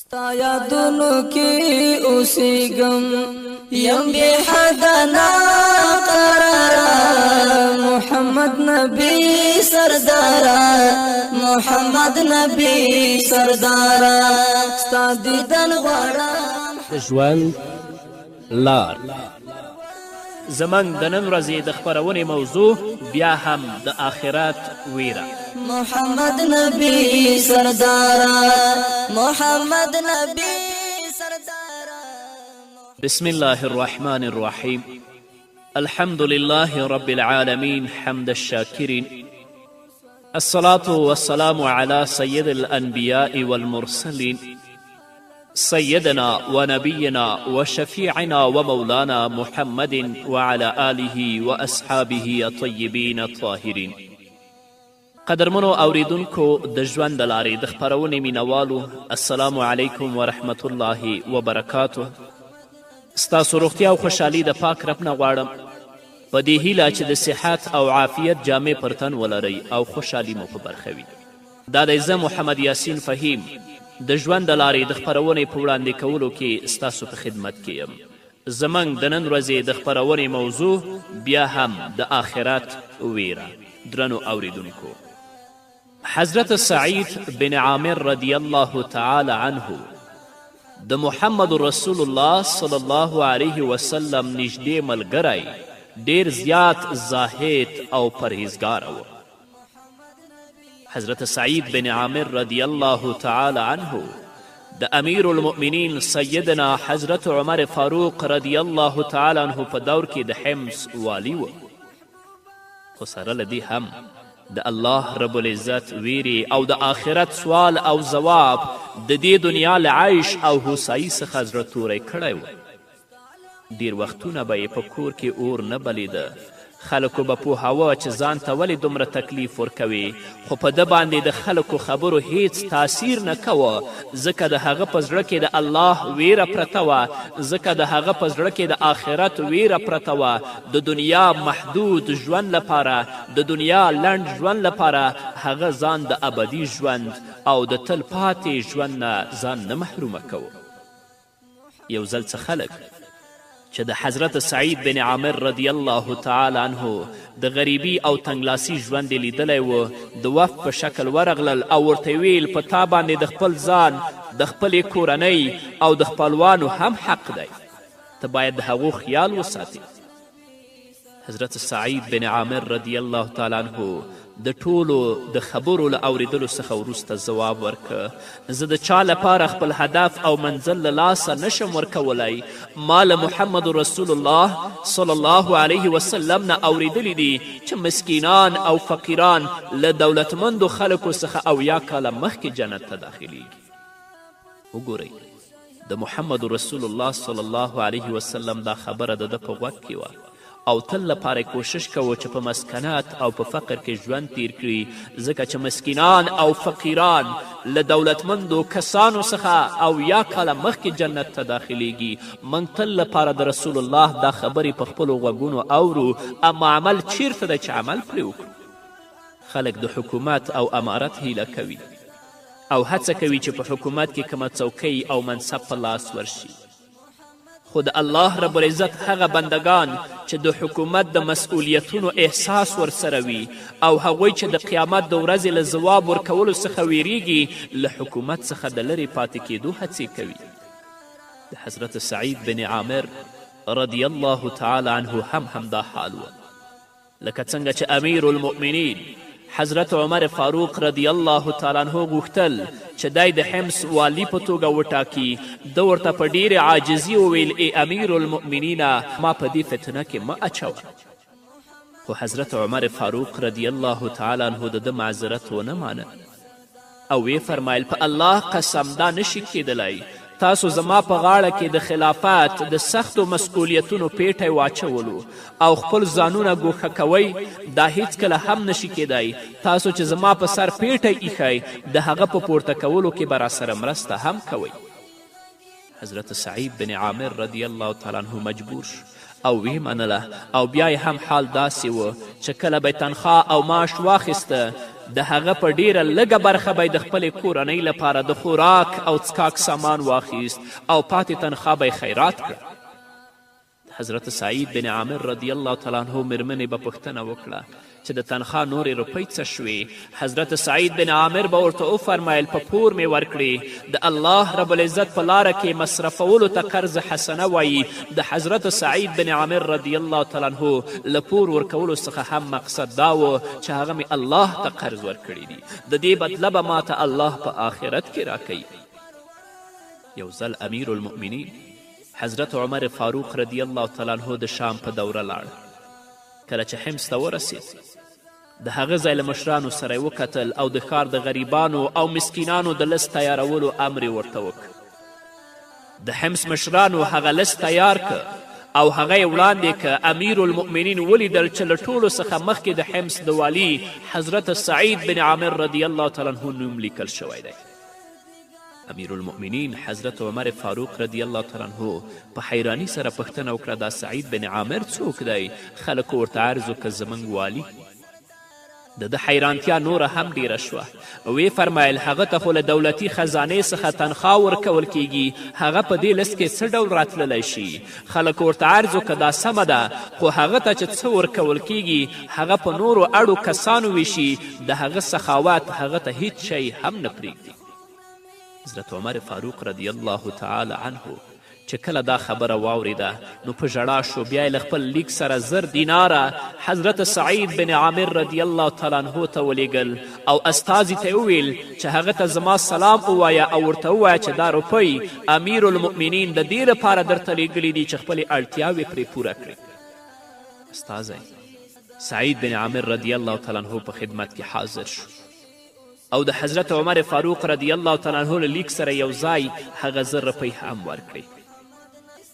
ستا یادونو کې اوسېږم، یم بې حده ناقراره. محمد نبی سردارا، محمد نبی سردارا، ستا دیدن غواړم. د ژوند لار. زموږ د نن ورځې د خپرونې موضوع بیا هم د آخرت ویره. محمد نبی سردارا، محمد نبی سردارا. بسم الله الرحمن الرحیم. الحمد لله رب العالمين، حمد الشاكرين، الصلاة والسلام على سيد الأنبياء والمرسلين، سيدنا ونبينا وشفيعنا ومولانا محمد وعلى آله وأصحابه الطيبين الطاهرين. قدرمنو اوریدونکو، د ژوند د لارې د خپرونې مینوالو، السلام علیکم ورحمت الله وبرکاته. ستاسو روغتیا او خوشحالي د پاک رب نه غواړم، په دې هیله چې د صحت او عافیت جامې پر تن ولرئ او خوشحالي مو په برخه وي. دا دی زه محمد یاسین فهیم د ژوند د لارې د خپرونې په وړاندې کولو کې ستاسو په خدمت کې یم. زموږ د نن ورځې د خپرونې موضوع بیا هم د آخرت ویره. درنو اوریدونکو، حضرت سعید بن عامر رضی الله تعالی عنه د محمد رسول الله صلی الله علیه وسلم نږدې ملګری، ډیر زیات زاهد او پرهیزګاره و. حضرت سعید بن عامر رضی الله تعالی عنه د امیر المؤمنین سیدنا حضرت عمر فاروق رضی الله تعالی عنه په دور کې د حمص والی و، خو سره له دې هم د الله رب العزت ویرې او د آخرت سوال او ځواب د دې دنیا له عیش او هوسایي څخه زړه توری کړی و. ډیر وختونه به یې په کور کې اور نه بلیده. خلکو به پوهاوه چې ځان ته ولې دومره تکلیف ورکوې، خو په ده باندې د خلکو خبرو هیڅ تاثیر نه کوه، ځکه د هغه په زړه کې د الله ویره پرته وه، ځکه د هغه په زړه کې د آخرت ویره پرته وه. د دنیا محدود ژوند لپاره، د دنیا لنډ ژوند لپاره هغه ځان د ابدي ژوند او د تل پاتې ژوند نه ځان نه محرومه کوه. یو ځل څه خلک چې د حضرت سعید بن عامر رضی الله تعالی عنه د غریبي او تنګلاسي ژوند یې لیدلی و، د وفد په شکل ورغلل او ورته یې ویل: په تا باندې د خپل ځان، د خپلې کورنۍ او د خپلوانو هم حق دی، ته باید د هغو خیال وساتې. حضرت سعید بن عامر رضی الله تعالی عنه د ټولو د خبرو له اوریدلو څخه وروسته ځواب ورکړ: زه د چا لپاره خپل هدف او منزل له لاسه نشم ورکولی. ما له محمد رسول الله صلی الله علیه وسلم نه اوریدلي دي چې مسکینان او فقیران له دولتمندو خلکو څخه 70 کاله مخکې جنت ته داخلیږي. وګورئ، د محمد رسول الله صلی الله علیه وسلم دا خبره د ده په غوږ کې وه او تل لپاره یې کوشش کوه چې په مسکنت او په فقر کې ژوند تیر کړي، ځکه چې مسکینان او فقیران له دولتمندو کسانو څخه 70 کاله مخکې جنت ته داخلیږي. موږ تل لپاره د رسول الله دا خبرې په خپلو غوږونو اورو، اما عمل چیرته دی چې عمل پرې وکړو؟ خلک د حکومت او امارت هیله کوي او هڅه کوي چې په حکومت کې کومه څوکۍ او منصب په لاس ورشي، خو د الله رب العزت هغه بندګان چې د حکومت د مسؤلیتونو احساس ورسره وي او هغوی چې د قیامت د ورځې له ځواب ورکولو څخه ویریږي، له حکومت څخه د لرې پاتې کیدو هڅې کوي. د حضرت سعید بن عامر رضی الله تعالی عنه هم همدا حال و. لکه څنګه چې امیر المؤمنین حضرت عمر فاروق رضی الله تعالی عنه غوښتل چې دی د حمص والی په توګه وټاکي، ده ورته په ډېرې عاجزي وویل: ای امیر المؤمنینه، ما په دې فتنه کې مه اچوه. خو حضرت عمر فاروق رضی الله تعالی عنه د ده معذرت ونه مانه او ویې فرمایل: په الله قسم، دا نشي کیدلی. تاسو زما په غاړه کې د خلافت د سختو مسؤلیتونو پیټی واچولو او خپل ځانونه ګوښه کوئ، دا هیڅکله هم نشي کیدای. تاسو چې زما په سر پیټی ایښی، د هغه په پورته کولو کې به راسره مرسته هم کوئ. حضرت سعید بن عامر رضی الله تعالی عنه مجبور شو او ویې منله، او بیا یې هم حال داسې و چې کله به یې تنخوا او معاش واخیسته، د هغه په ډیره لږه برخه به د خپلې کورنۍ لپاره د خوراک او څکاک سامان واخیست او پاتې تنخوا به یې خیرات کړه. حضرت سعید بن عامر رضی الله تعالی عنه میرمنې به پوښتنه وکړه چې د تنخوا نورې روپۍ څه شوې؟ حضرت سعید بن عامر به ورته وفرمیل په پور مې ورکړې. د الله رب العزت په لاره کې مصرفولو ته قرض حسنه وایي. د حضرت سعید بن عامر رضی الله تعالی عنه له پور ورکولو څخه هم مقصد دا و چې هغه مې الله ته قرض ورکړي دي، د دې بدله به ماته الله په آخرت کې راکوي. یو ځل امیر المؤمنین حضرت عمر فاروق رضی الله تعالی عنه د شام په دوره لاړ. کله چې حمص ته ورسید، د هغه ځای له مشرانو سره یې وکتل او د ښار د غریبانو او مسکینانو د لست تیارولو امر یې ورته وکړ. د حمص مشرانو هغه لست تیار که او هغه یې وړاندې که. امیر المؤمنین ولیدل چې له ټولو څخه مخکې د حمص د والي حضرت سعید بن عامر رضی الله تعالی عنه نوم لیکل شوی دی. امیر المؤمنین حضرت عمر فاروق رضی الله تعالی عنه په حیرانی سره پوښتنه وکړه دا سعید بن عامر څوک دی؟ خلکو ورته عرض وکړ زموږ والي. د ده حیرانتیا نوره هم ډیره شوه. ویې فرمایل هغه ته خو له دولتي خزانې څخه تنخوا ورکول کیږي، هغه په دې لست کې څه ډول راتللی شي؟ خلکو ورته عرض وکړه دا سمه ده، خو هغه ته چې څه ورکول کیږي هغه په نورو اړو کسانو ویشي، د هغه سخاوت هغه ته هیڅ شی هم نه پرېږدي. حضرت عمر فاروق رضی الله تعالی عنه چې کله دا خبره واوریده نو په ژړا شو. بیا یې له خپل لیک سره 1000 دیناره حضرت سعید بن عامر رضی الله تعالی عنه ته ولیږل او استازي ته یې وویل چې هغه ته زما سلام ووایه او ورته ووایه چې دا روپۍ امیر المؤمنین د دې لپاره درته لیږلي دي چې خپلې اړتیاوې پرې پوره کړې. استازی سعید بن عامر رضی الله تعالی عنه په خدمت کې حاضر شو او د حضرت عمر فاروق رضی الله تعالی عنه له لیک سره یو ځای هغه 1000 روپۍ هم ورکړې.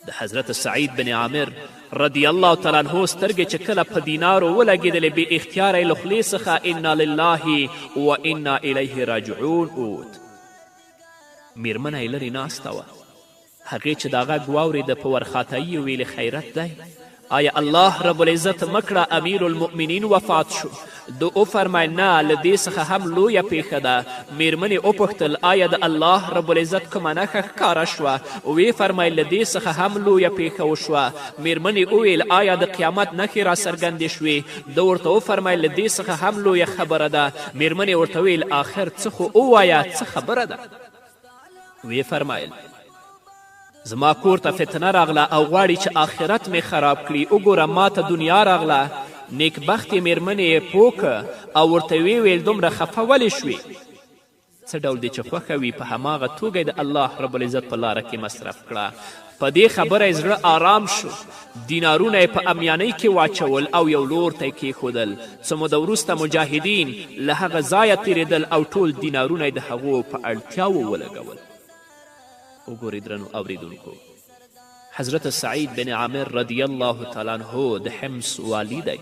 د حضرت سعید بن عامر رضی الله تعالی عنه سترګې چې کله په دینارو ولګېدلې، بې اختیاره یې له خولې څخه انا لله و انا الیه راجعون ووت. میرمنه یې لرې ناسته وه. هغې چې دا غږ واورېده په ورخاتایي یې ویلې خیرت دی؟ آیا الله رب العزت مه کړه امیر المؤمنین وفات شو؟ ده وفرمیل نه، له دې څخه هم لویه پیښه ده. میرمنې وپوښتل آیا د الله رب العزت کومه نښه ښکاره شوه؟ ویې فرمیل له دې څخه هم لویه پیښه وشوه. میرمنې وویل آیا د قیامت نښې راڅرګندې شوې؟ ده ورته وفرمیل له دې څخه هم لویه خبره ده. میرمنې ورته وویل آخر څه خو ووایه، څه خبره ده؟ ویې فرمایل زما کور ته فتنه راغله او غواړي چې آخرت مې خراب کړي. وګوره ما ته دنیا راغله. نیکبختې میرمنې یې پوه که او ورته ویې ویل دومره خفه ولې شوې؟ څه ډول دې چې خوښه وي په هماغه توګه د الله رب العزت په لاره کې مصرف کړه. په دې خبره یې زړه آرام شو. دینارونه یې په امیانۍ کې واچول او یو لور ته یې کیښودل. څه موده وروسته مجاهدین له هغه ځایه تیرېدل او ټول دینارونه یې د هغو په اړتیاوو ولګول. وګورئ درنو اوریدونکو، حضرت سعید بن عامر رضی الله تعالی عنه د حمص والي دی،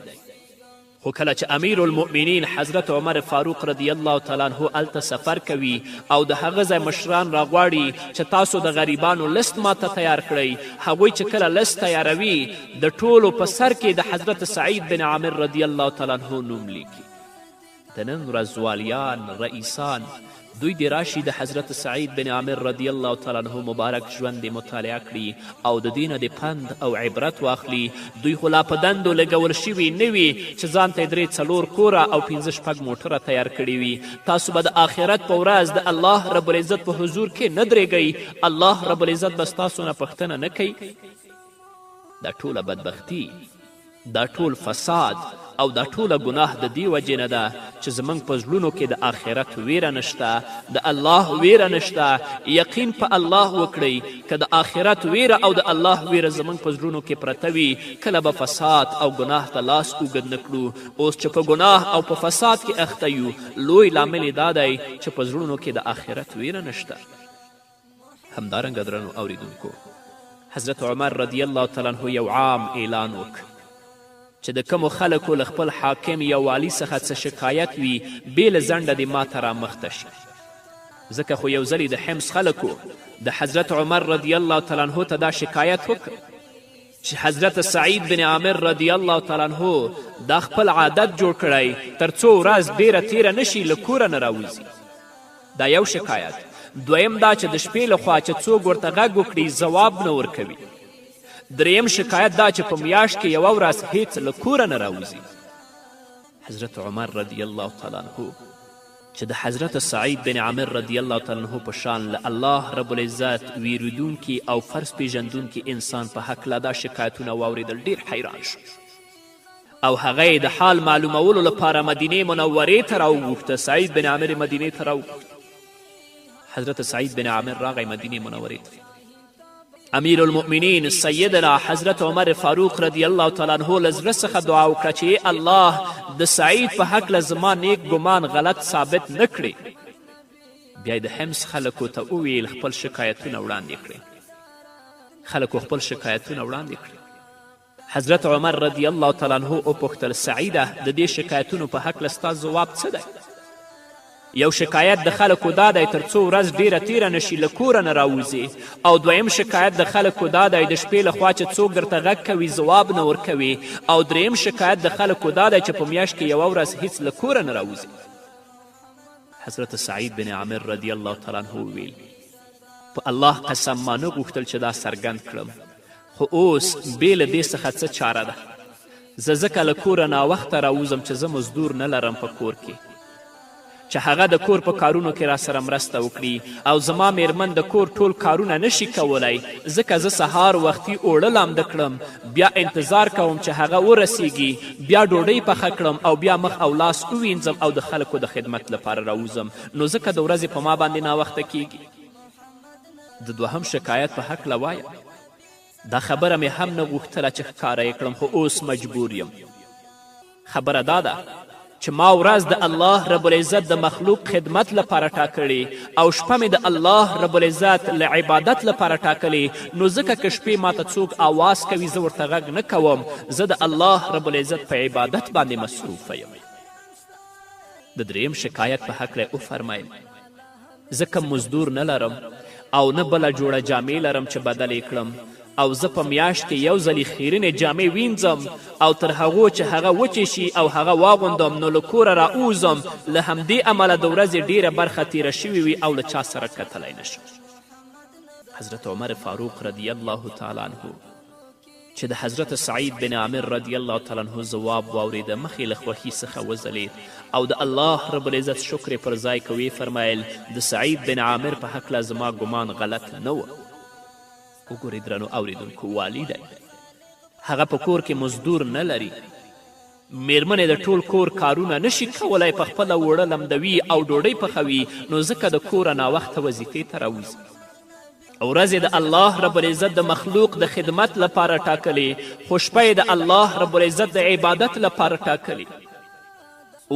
خو کله چې امیر المؤمنین حضرت عمر فاروق رضی الله تعالی عنه هلته سفر کوي او د هغه ځای مشران راغواړي چې تاسو د غریبانو لست ماته تیار کړئ، هغوی چې کله لست تیاروي د ټولو په سر کې د حضرت سعید بن عامر رضی الله تعالی عنه نوم لیکي. د نن ورځ والیان، رئیسان، دوی دې راشي د حضرت سعید بن عامر رضی الله تعالی عنه مبارک ژوند دې مطالعه کړي او د دې نه دې پند او عبرت واخلي. دوی خو لا په دندو لګول شوي نه وي چې ځان ته یې 3 4 کوره او 5 6 موټره تیار کړي وي. تاسو به د آخرت په ورځ د الله رب العزت په حضور کې نه درېږئ، الله رب العزت به ستاسو نه پوښتنه نه کوي. دا ټوله بدبختي، دا ټول فساد او دا ټوله ګناه د دې وجې نه ده چې زموږ په زړونو کې د آخرت ویره نشته، د الله ویره نشته. یقین په الله وکړئ، که د آخرت ویره او د الله ویره زموږ په زړونو کې پرته وي، کله به فساد او ګناه ته لاس اوږد نه کړو. اوس چې په ګناه او په فساد کې اخته یو، لوی لامل یې دا دی چې په زړونو کې د آخرت ویره نشته. همدارنګه درنو اوریدونکو، حضرت عمر رضی الله تعالی عنه یو عام اعلان وکړ چې د کومو خلکو له خپل حاکم یا والي څخه څه شکایت وي، بې له ځنډه دې ماته رامخته شي. ځکه خو یو ځلې د حمص خلکو د حضرت عمر رضی الله تعالی عنه ته دا شکایت وکړ. چې حضرت سعید بن عامر رضی الله تعالی عنه دا خپل عادت جوړ کړی تر څو ورځ ډیره تیره نشي له کوره نه راوځي. دا یو شکایت. دویم دا چې د شپې لخوا چې څوک ورته غږ وکړي ځواب نه ورکوي. دریم شکایت دا چې په میاشت کې یوه ورځ هیڅ له کوره نه راوځي. حضرت عمر رضی الله تعالی عنه چې د حضرت سعید بن عامر رضی الله تعالی عنه په شان له الله رب العزت ویریدونکي او فرض پیژندونکي انسان په هکله دا شکایتونه واوریدل، ډیر حیران شو او هغه یې د حال معلومولو لپاره مدینې منورې ته راوغوښته. سعید بن عامر مدینې ته راوغوښت. حضرت سعید بن عامر راغی مدینې منورې ته. امیر المؤمنین سیدنا حضرت عمر فاروق رضی الله تعالی عنه له زړه څخه دعا وکړه چې الله د سعید په هکله زما نیک ګمان غلط ثابت نه کړي. بیا د حمص خلکو ته وویل خپل شکایتونه وړاندې کړئ. خلکو خپل شکایتونه وړاندې کړي. حضرت عمر رضی الله تعالی عنه وپوښتل، سعیده، د دې شکایتونو په هکله ستا ځواب څه دی؟ یو شکایت د خلکو دا دی تر څو ورځ ډیره تیره نشي له کوره نه راوځي، او دویم شکایت د خلکو دا دی د شپې لخوا چې څوک درته غږ کوي ځواب نه ورکوي، او دریم شکایت د خلکو دا دی چې په میاشت کې یوه ورځ هیڅ له کوره نه راوځي. حضرت سعید بن عامر رضی الله تعالی عنه وویل، په الله قسم ما نه غوښتل چې دا څرګند کړم، خو اوس بې له دې څخه څه چاره ده؟ زه ځکه له کوره ناوخته راوځم چې زه مزدور نه لرم په کور کې چې هغه د کور په کارونو کې راسره مرسته وکړي، او زما میرمن د کور ټول کارونه نشي کولی، ځکه زه سهار وختي اوړه لامده کړم، بیا انتظار کوم چې هغه ورسیږي، بیا ډوډۍ پخه کړم او بیا مخ او لاس ووینځم او د خلکو د خدمت لپاره راوځم، نو ځکه د ورځې په ما باندې ناوخته کیږي. د دوهم شکایت په هکله وایم، دا خبره مې هم نه غوښتله چې ښکاره یې کړم، خو اوس مجبور یم. خبره دا ده چې ما ورځ د الله رب العزت د مخلوق خدمت لپاره ټاکلې او شپه مې د الله رب العزت له عبادت لپاره ټاکلې، نو ځکه که شپې ماته څوک آواز کوي زه ورته غږ نه کوم، زه د الله رب العزت په عبادت باندې مصروفه یم. د دریم شکایت په هکله یې وفرمیل، زه کوم مزدور نه لرم او نه بله جوړه جامې لرم چې بدلې کړم، او زه په میاشت کې یو ځلې خیرنې جامې وینځم او تر هغو چې هغه وچې شي او هغه واغوندم نو له کوره راووځم، له همدې امله د ورځې ډیره برخه تیره شوې وي او له چا سره کتلی نه شم. حضرت عمر فاروق رضی الله تعالی عنه چې د حضرت سعید بن عامر رضی الله تعالی عنه ځواب واورېده، مخ یې له خوښي څخه وځلېد او د الله رب العزت شکر یې پر ځای که ویې فرمایل، د سعید بن عامر په هکله زما ګمان غلط نه و. وګورئ درنو اورېدونکو، والي دی، هغه په کور کې مزدور نه لري، میرمنې د ټول کور کارونه نشي کولی، په خپله اوړه لمدوي او ډوډۍ پخوي، نو ځکه د کوره ناوخته وظیفې ته راوځي. ورځ یې د الله رب العزت د مخلوق د خدمت لپاره ټاکلې، خو شپه یې د الله رب العزت د عبادت لپاره ټاکلې.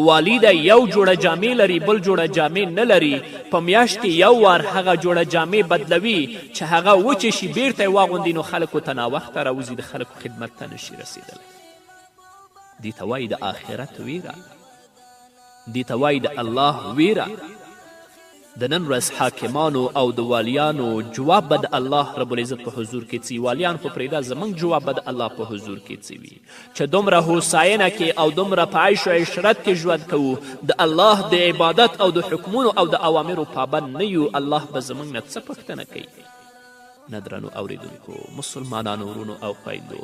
والي دی، یو جوړه جامې لري، بل جوړه جامې نه لري، په میاشت کې یو وار هغه جوړه جامې بدلوي چې هغه وچې شي بیرته یې واغوندي، نو خلکو ته ناوخته راوځي، د خلکو خدمت ته نشي رسېدلی. دې ته وایي د آخرت ویره، دې ته وایي د الله ویره. د نن ورځ حاکمانو او د والیانو جواب به د الله رب العزت په حضور کې څه وي؟ والیان خو پرېږده، زموږ جواب به د الله په حضور کې څه وي چې دومره هوساینه کې او دومره په عیش و عشرت کې ژوند کوو، د الله د عبادت او د حکمونو او د اوامرو پابند نه یو، الله به زموږ نه څه پوښتنه کوي؟ نه درنو اوریدونکو مسلمانانو ورونو او خویندو،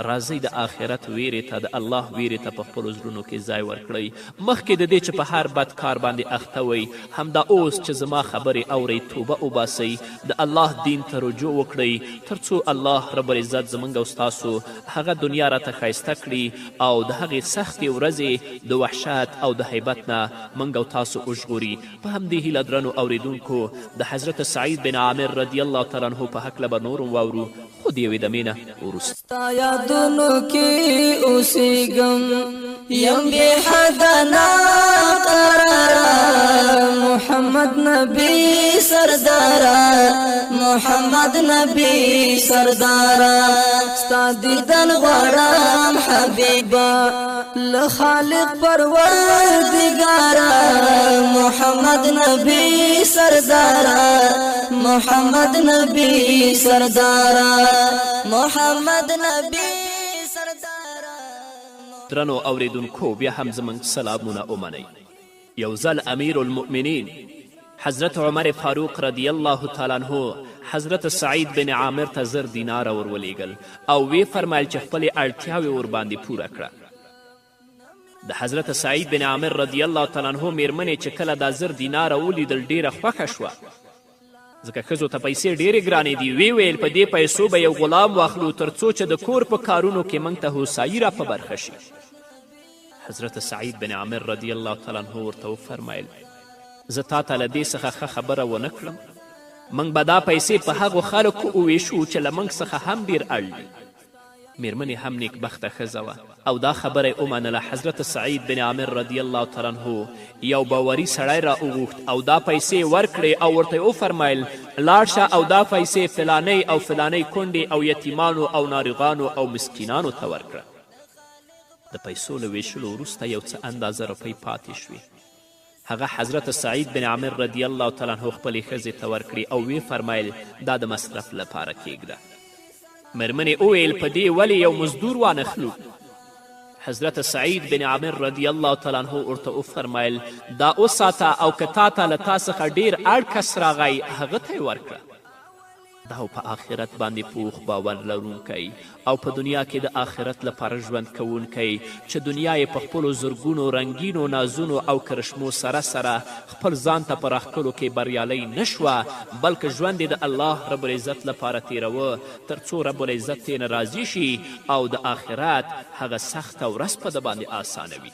راځئ د آخرت ویرې ته، د الله ویرې ته په خپلو زړونو کې ځای ورکړئ. مخکې د دې چې په هر بد کار باندې اخته وئ، همدا اوس چې زما خبرې اورئ توبه وباسئ، د الله دین ته رجوع وکړئ، تر څو الله رب العزت زموږ او ستاسو هغه دنیا راته ښایسته کړي او د هغې سختې ورځې د وحشت او د هیبت نه موږ او تاسو وژغوري. په همدې هیله درنو اوریدونکو د حضرت سعید بن عامر رضی الله تعالی عنه په هکله به نور هم واورو، خو د یوې دمې نه وروسته. ستا یادونو کې اوسېږم یم بې حده ناقراره، محمد نبی سرداره، محمد محمد نبی سردارا، ستا دیدن غواړم حبیبا له خالق پروردګارا. محمد نبی سردارا، محمد نبی سردارا، محمد نبی سردارا. درنو اوریدونکو، بیا هم زموږ سلامونه ومنئ. یو ځل امیر المؤمنین حضرت عمر فاروق رضی الله تعالی عنه حضرت سعید بن عامر ته 1000 دیناره ور ولیږل او ویې فرمایل چې خپلې اړتیاوې ورباندې پوره کړه. د حضرت سعید بن عامر رضی الله تعالی عنه میرمنې چې کله دا 1000 دیناره ولیدل، ډیره خوښه شوه، ځکه ښځو ته پیسې ډیرې ګرانې دي. ویې ویل په دې پیسو به یو غلام واخلو تر څو چې د کور په کارونو کې موږ ته هوسایي را په برخه شي. حضرت سعید بن عامر رضی الله تعالی عنه ورته وفرمیل زه تا ته له دې څخه ښه خبره ونه کړم؟ موږ به دا پیسې په هغو خلکو وویشو چې له موږ څخه هم ډیر اړ دي. میرمنې هم نیکبخته ښځه وه او دا خبره یې ومنله. حضرت سعید بن عامر رضی الله تعالی عنه یو باوري سړی را وغوښت او دا پیسې یې ورکړې او ورته یې وفرمیل لاړ شه او دا پیسې فلانۍ او فلانۍ کونډې او یتیمانو او ناروغانو او مسکینانو ته ورکړه. د پیسو له ویشلو وروسته یو څه اندازه روپۍ پاتې شوې. هغه حضرت سعید بن عامر رضی الله تعالی عنه خپلې ښځې ته ورکړې او ویې فرمایل دا د مصرف لپاره کیږده. مېرمنې وویل په دې ولې یو مزدور وانخلو؟ حضرت سعید بن عامر رضی الله تعالی عنه ورته وفرمایل دا وساته او که تا ته له تا څخه ډیر اړ کس راغی هغه ته یې ورکړه. دا او په آخرت باندې پوخ باور لرونکی او په دنیا کې د آخرت لپاره ژوند کوونکی چې دنیا یې په خپلو زرګونو رنګینو نازونو او کرشمو سره سره خپل ځان ته په راښکلو کې بریالی نه شوه، بلکې ژوند یې د الله رب العزت لپاره تیروه تر څو رب العزت ترې نه راضي شي او د آخرت هغه سخته ورځ په ده باندې آسانوي.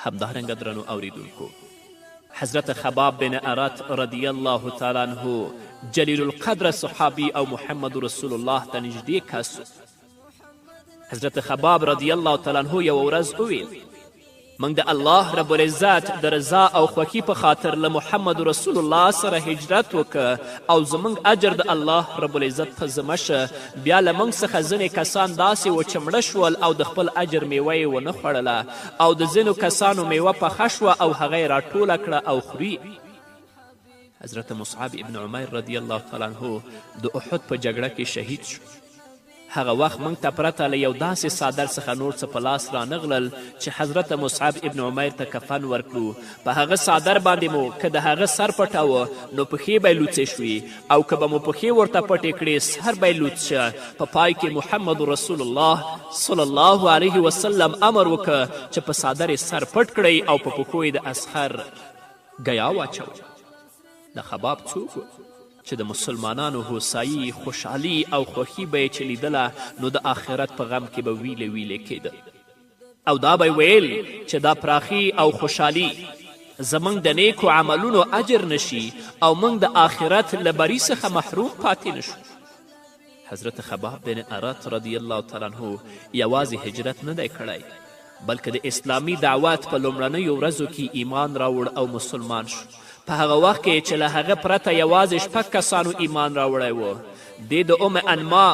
همدارنګه درنو اوریدونکو، حضرت خباب بن ارت رضی الله تعالی عنه جلیل القدر صحابي او محمد رسول الله ته نږدې کس. حضرت خباب رضی الله تعالی عنه یوه ورځ وویل موږ د الله رب العزت د رضا او خوښي په خاطر له محمد رسول الله سره هجرت وکړه او زموږ اجر د الله رب العزت په ذمه شه. بیا له موږ څخه ځینې کسان داسې وو چې مړه شول او د خپل اجر میوه یې ونه خوړله او د ځینو کسانو میوه پخه شوه او هغه یې راټوله کړه او خوري. حضرت مصعب ابن عمیر رضی الله تعالی عنه د احد په جګړه کې شهید شو. هغه وخت موږ ته پرته له یو داسې څادر څخه نور څه په لاس رانغلل چې حضرت مصعب ابن عمیر ته کفن ورکړو. په هغه څادر باندې مو که د هغه سر پټاوه نو پښې به یې لوڅې شوې او که به مو پښې ورته پټې کړې سر به یې لوڅ شه. په پای کې محمد رسول الله صلی الله علیه وسلم امر وکړ چې په څادر یې سر پټ کړئ او په پښو یې د اصغر ګیا واچوئ. د خباب څوک و چې د مسلمانانو هوسایي، خوشحالي او خوښي به یې چې لیدله نو د آخرت په غم کې به ویلې ویلې کېده او دا به ویل چې دا پراخي او خوشحالي زموږ د نیکو عملونو اجر نشي او موږ د آخرت له بري څخه محروم پاتې نشو. حضرت خباب بن ارت رضی الله تعالی عنه یوازې هجرت نه دی کړی، بلکې د اسلامي دعوت په لومړنیو ورځو کې ایمان راوړ او مسلمان شو. په هغه وخت کې چې له هغه پرته یوازې 6 کسانو ایمان راوړی و، دی د ام انما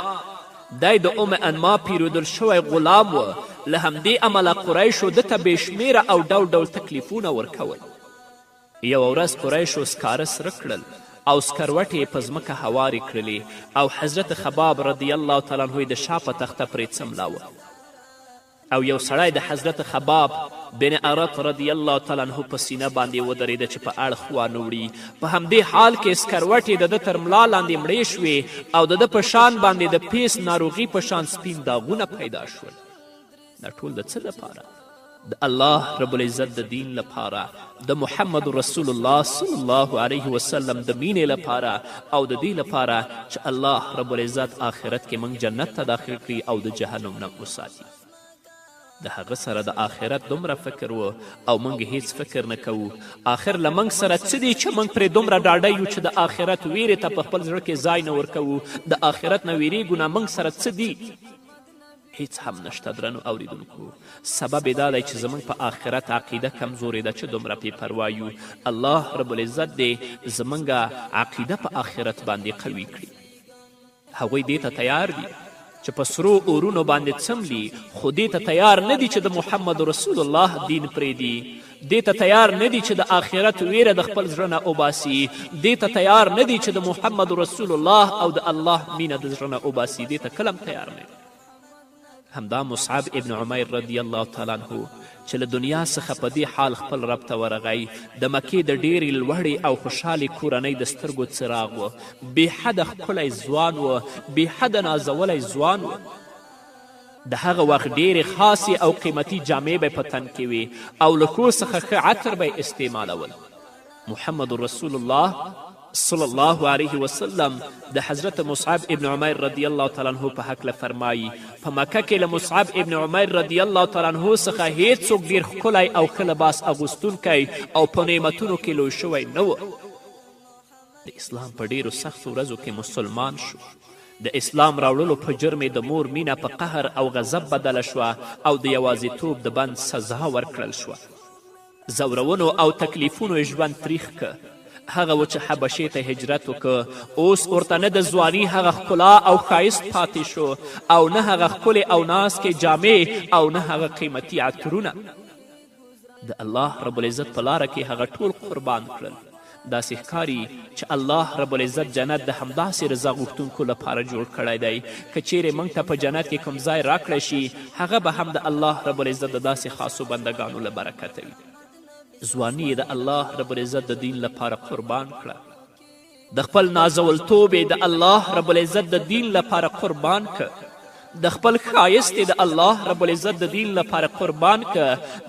دی د ام انما پیرودل شوی غلام و. له همدې امله قریشو ده ته بې شمېره او ډول ډول تکلیفونه ورکول. یوه ورځ قریشو سکاره سره کړل او سکروټې یې په ځمکه هوارې کړلې او حضرت خباب رضی الله تعالی عنه یې د شا په تخته پرې څملاوه او یو سړی د حضرت خباب بن ارت رضی الله تعالی عنه په سینه باندې ودرېده چې په اړخ وانه وړي. په همدې حال کې سکروټې د ده تر ملا لاندې مړې شوې او د ده په شان باندې د پیس ناروغي په شان سپین داغونه پیدا شول. دا ټول د څه لپاره؟ د الله رب العزت د دین لپاره، د محمد رسول الله صلی الله علیه وسلم د مینې لپاره او د دې لپاره چې الله رب العزت آخرت کې موږ جنت ته داخل کړي او د جهنم نه وساتي. د هغه سره د آخرت دومره فکر و او موږ هیڅ فکر نه کوو. آخر له موږ سره څه دي چې موږ پرې دومره ډاډه یو چې د آخرت ویرې ته په خپل زړه کې ځای نه ورکوو، د آخرت نه ویریږو نه، موږ سره څه دي؟ هیڅ هم نشته. درنو اوریدونکو، سبب یې دا دی چې زموږ په آخرت عقیده کمزورې ده چې دومره بې پروا یو. الله رب العزت دې زموږ عقیده په آخرت باندې قوي کړي. هغوی دې ته تیار دي چې په سرو اورونو باندې څملي، خو دې ته تیار نه دي چې د محمد رسول الله دین پرېږدي، دې ته تیار نه دي چې د آخرت ویره د خپل زړه نه وباسي، دې ته تیار نه دي چې د محمد رسول الله او د الله مینه د زړه نه وباسي، دې ته کله هم تیار نه دي. همدا مصعب ابن عمیر رضی الله تعالی عنه چې له دنیا څخه په دې حال خپل رب ته ورغی، د مکې د ډېرې لوړې او خوشحالې کورنۍ د سترګو څراغ و، بې حده ښکلی ځوان و، بې حده نازولی ځوان و. د هغه وخت ډېرې خاصې او قیمتي جامې به په تن کې وې او له ښو څخه ښه عطر به یې استعمالول. محمد رسول الله صلی الله علیه وسلم د حضرت مصعب ابن عمیر رضی الله تعالی عنه په هکله فرمایي: په مکه کې له مصعب ابن عمیر رضی الله تعالی عنه څخه هیڅوک ډیر ښکلی او ښه لباس اغوستونکی او په نعمتونو کې لوی شوی نه و. د اسلام په ډیرو سختو ورځو کې مسلمان شو. د اسلام راوړلو په جرم یې د مور مینه په قهر او غضب بدله شوه او د یوازیتوب د بند سزا ورکړل شوه. ځورونو او تکلیفونو یې ژوند تریخ که. هغه و چې حبشې ته هجرت وکړ. اوس ورته نه د ځواني هغه ښکلا او ښایست پاتې شو او نه هغه ښکلې او نازکې جامې او نه هغه قیمتي عطرونه. د الله رب العزت په لاره کې هغه ټول قربان کړل. داسې ښکاري چې الله رب العزت جنت د همداسې رضا غوښتونکو لپاره جوړ کړی دی. که چیرې موږ ته په جنت کې کوم ځای راکړی شي، هغه به هم د الله رب العزت د داسې خاصو بندګانو له برکته وي. ځواني یې د الله رب العزت د دین لپاره قربان کړه، د خپل نازولتوب یې د الله رب العزت د دین لپاره قربان که، د خپل ښایست یې د الله رب العزت د دین لپاره قربان که،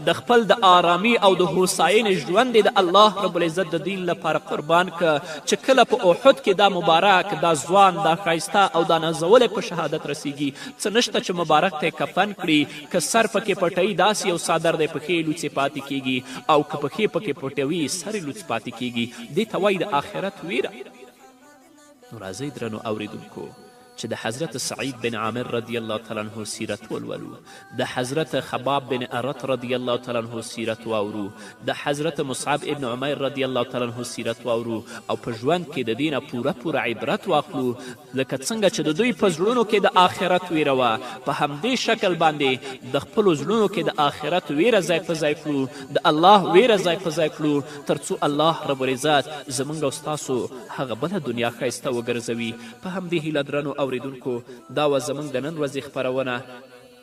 د خپل د آرامي او د هوساینې ژوند یې د الله رب العزت د دین لپاره قربان که، چې کله په احد کې دا مبارک، دا ځوان، دا ښایسته او دا نازولی په شهادت رسیږي، څه نشته چې مبارک ته یې کفن کړي، که سر پکې پټوي داسې یو څادر دی پښې یې لوڅې پاتې کیږي او که پښې پکې پټوي سر یې لوڅ پاتې کیږي. دې ته وایي د آخرت ویره. نو راځئ درنو اوریدونکو چې د حضرت سعید بن عامر رضی الله تعالی عنه سیرت ولولو، د حضرت خباب بن ارت رضی الله تعالی عنه سیرت واورو، د حضرت مصعب ابن عمیر رضی الله تعالی عنه سیرت واورو او په ژوند کې د دې نه پوره پوره عبرت واخلو. لکه څنګه چې د دوی په زړونو کې د آخرت ویره وه، په همدې شکل باندې د خپلو زړونو کې د آخرت ویره ځای په ځای کړو، د الله ویره ځای په ځای کړو، تر څو الله رب العزت زموږ او ستاسو هغه بله دنیا ښایسته وګرځوي. په همدې هیله درنو اوریدونکو، دا وه زموږ د نن ورځې خپرونه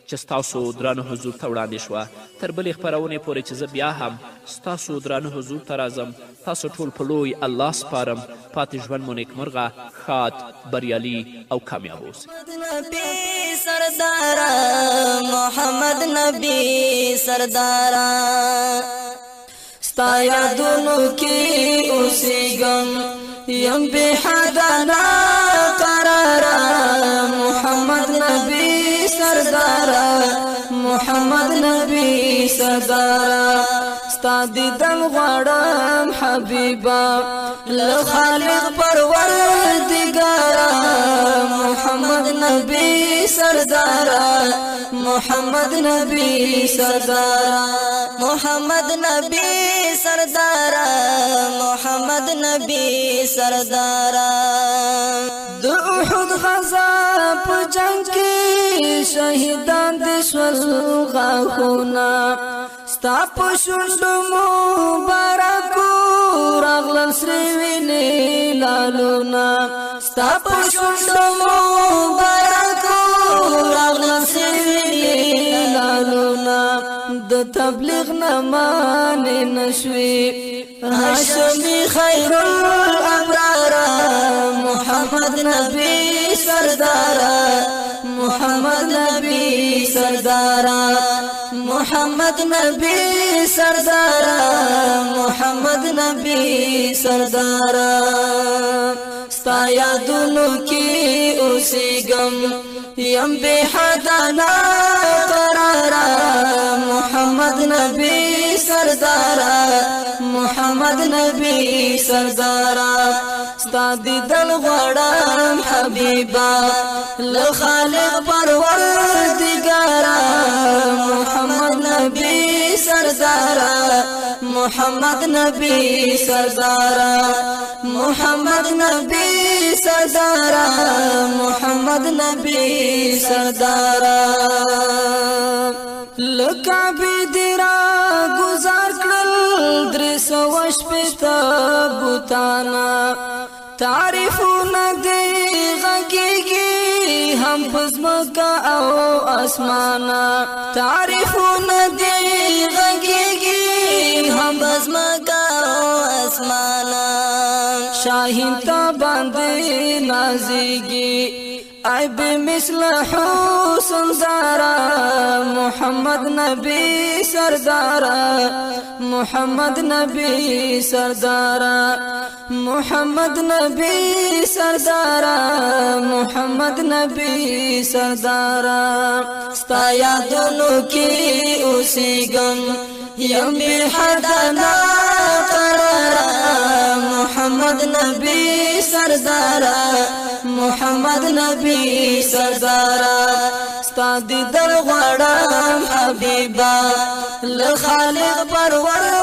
چې ستاسو درانه حضور ته وړاندې شوه. تر بلې خپرونې پورې چې زه بیا هم ستاسو درانه حضور ته راځم، تاسو ټول په لوی الله سپارم. پاتې ژوند مو نیکمرغه، ښاد، بریالي او کامیاب اوسئ. نبی سردارا، محمد نبی سردارا، ستا یادونو کې اوسېږم، یم بې حده ناقراره، محمد نبی سردارا، محمد نبی سردارا، ستا دیدن غواړم حبیبا له خالق پروردګارا، محمد نبی سردارا، محمد نبی سردارا، محمد نبی سردارا، محمد نبی سردارا. د احد غزا په جنگ کې شهیدان دي شول غاښونه، ستا په شونډو مبارکو راغلل سرې وینې لالونه، ستا په شونډو مبارکو راغلل سرې وینې لالونه، د تبلیغ نه مانې نشوي هاشمي خیر الابرار، محمد نبی سردارا، محمد نبی سردارا، محمد نبی سردارا، محمد نبی سردارا، ستا یادونو کې اوسېږم، یم بې حده ناقراره، محمد نبی سردارا، محمد نبی سردارا، ستا ستا دیدن غواړم حبیبا، له خالق پروردګارا، محمد نبی سردارا، محمد نبی سردارا، محمد نبی سردارا، محمد نبی سردارا۔ لکعبې دې را گزار کړل 360 بوتانا، تعریفونه دې غږیږي هم په ځمکه او اسمانا، تعریفونه دې غږیږي هم په ځمکه او اسمانا۔ شاهین ته باندې نازیږي ای بمثل حسن زارا، محمد نبی سردارا، محمد نبی سردارا، محمد نبی سردارا، محمد نبی سردارا۔ ستا یادونو کې اوسېږم یم بې حده ناقراره، محمد نبی سردارا، محمد نبی سردارا۔ ستا دیدن غواړم حبیبا، له خالق پروردګارا۔